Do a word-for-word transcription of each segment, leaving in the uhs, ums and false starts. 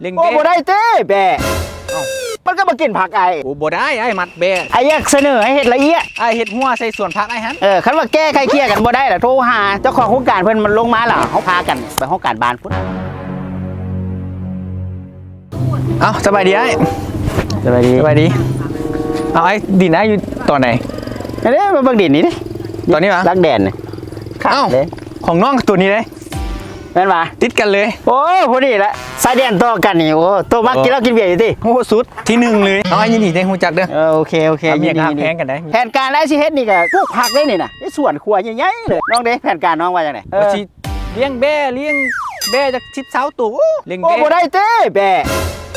เลี้ยงแบ้ โอ้ บ่ได้เต้ แบ้ เอ้า มันก็บ่กินผักอ้าย โอ้ บ่ได้ อ้ายมัดแบ้ อ้ายอยากเสนอให้เฮ็ดละเอียด อ้ายเฮ็ดฮั้วใส่สวนผักอ้ายหั่น เออ คันว่าแก้ไขเคลียร์กันบ่ได้ล่ะ โทรหาเจ้าของโครงการเพิ่นมันลงมาล่ะ เฮาพากันไปห้องการบ้านพุ้น เอ้า สบายดีอ้าย สบายดี สบายดี เอาอ้าย ดินอ้ายอยู่ตอนไหน อันนี้มาเบิ่งดินนี่ดิ ตอนนี้หวา ลักแดนนี่ เอ้า เด้ ของน้องตัวนี้เลย แม่นหวา ติดกันเลย โอ้ พอดีละ ชายแดนต่อกันนี่ โอ้ โตมัก โอ้ กินเหล้ากินเบียร์อยู่ติ โอ้ สุดที่หนึ่งเลย เอาอ้าย ยินดีได้ฮู้จักเด้อ เออ โอเค โอเค เอาเมีย ยินดี กับฮัก ยินดี แพงกันได้ แผนการอ้ายสิเฮ็ดนี่ก็ปลูกผักได้นี่นะ ในสวนครัวใหญ่ๆเลย น้องเด้ แผนการน้องว่าจังได๋ เออ ว่าสิเลี้ยงแบ้ เลี้ยงแบ้จักสิบซาวตัว โอ้ เลี้ยง โอ้ แบ้ บ่ได้เต้ แบ้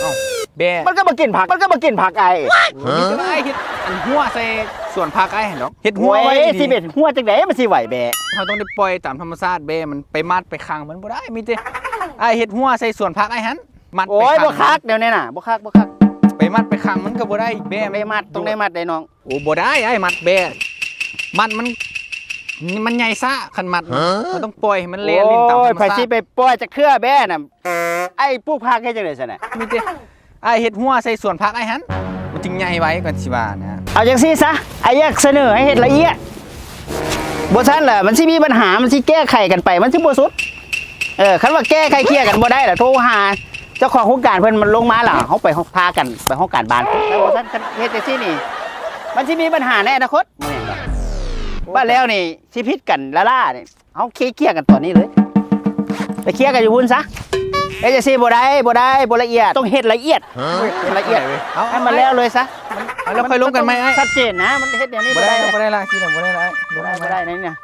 เอ้า แบ้ มันก็บ่กินผัก มันก็บ่กินผักอ้าย โอ้ มีแต่ว่าอ้ายเฮ็ดอันฮั้วใส่สวนผักอ้ายหั่นดอก เฮ็ดฮั้วไว้ โอ้ย ดีๆ สิเฮ็ดฮั้วจังได๋มันสิไหวแบ้ เฮาต้องได้ปล่อยตามธรรมชาติ แบ้มันไปมัดไปขังมันบ่ได้ มีแต่อ้ายเฮ็ดฮั้วใส่สวนผักอ้ายหั่น มัดไป โอ้ย ขัง บ่คัก เดี๋ยวนี้น่ะ บ่คัก บ่คัก ไปมัดไปขังมันก็บ่ได้ แบ้ ต้องได้มัด ต้องได้มัดได้น้อง โอ้ บ่ได้ อ้ายมัดแบ้ มัดมัน มันใหญ่ซะ คันมัด ฮะ มันต้องปล่อยให้มันแล่นเล่นตามธรรมชาติ โอ้ย ไผสิไปปล่อยจักเทื่อแบ้น่ะ อ้ายปลูกผักเฮ็ดจังได๋ซั่นน่ะ มีแต่อ้ายเฮ็ดฮั้วใส่สวนผักอ้ายหั่น มันจึงใหญ่ไวก่อนสิว่านะ เอาจังซี่ซะ อ้ายอยากเสนอให้เฮ็ดละเอียด บ่ซั้นล่ะ มันสิมีปัญหา มันสิแก้ไขกันไป มันสิบ่สุด เออ คันว่าแก้ไขเคลียร์กันบ่ได้ล่ะ โทรหาเจ้าของโครงการเพิ่นมันลงมาล่ะ เฮาไปพากันไปห้องการบ้าน แล้วบ่ซั้นคันเฮ็ดจังซี่นี่ มันสิมีปัญหาในอนาคต ว่าแล้วนี่สิผิดกันล้าๆนี่ เอาเคลียร์กันตอนนี้เลย ไปเคลียร์กันอยู่พุ้นซะ เอ้ย จังซี่บ่ได้ บ่ได้ บ่ละเอียด ต้องเฮ็ดละเอียด ฮะ เฮ็ดละเอียด เอา ให้มันแล้วเลยซะ เอา แล้วค่อยลงกันใหม่อ้าย ชัดเจนนะ มันเฮ็ดแนวนี้ บ่ได้ บ่ได้ บ่ได้ละ สิน่ะ บ่ได้ละ บ่ได้ บ่ได้นะเนี่ย